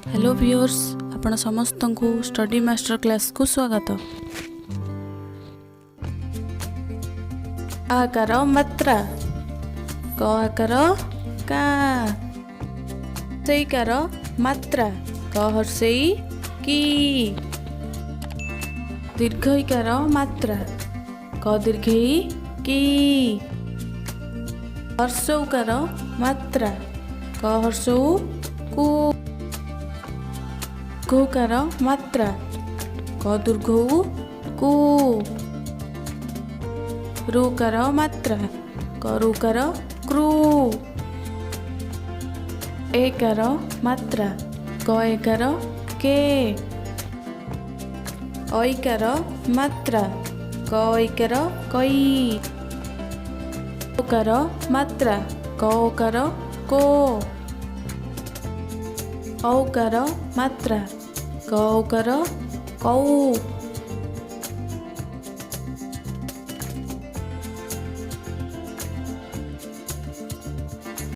Hello viewers, ଆପଣ ସମସ୍ତଙ୍କୁ study master କ୍ଲାସ୍କୁ ସ୍ୱାଗତ। ଆକାର ମାତ୍ରା, କ ଆକାର କା, ସେଇକାର ମାତ୍ରା, କ ହର୍ଷେଇ କି, ଦୀର୍ଘ ଇକାର ମାତ୍ରା, କ ଦୀର୍ଘେଇ କି, ହର୍ଷଉକାର ମାତ୍ରା, କ ହର୍ଷଉ କୁ, ଘୁକାର ମାତ୍ରା, କ ଦୀର୍ଘଉ କୁ, ରୁକାର ମାତ୍ରା, କ ରୁକାର କ୍ରୁ, ଏକାର ମାତ୍ରା, କ ଏକାର କେ, ଐକାର ମାତ୍ରା, କ ଐକାର କଇ, ଓକାର ମାତ୍ରା, କ ଓକାର କୋ, ଔକାର ମାତ୍ରା, କ ଔକାର କଉ।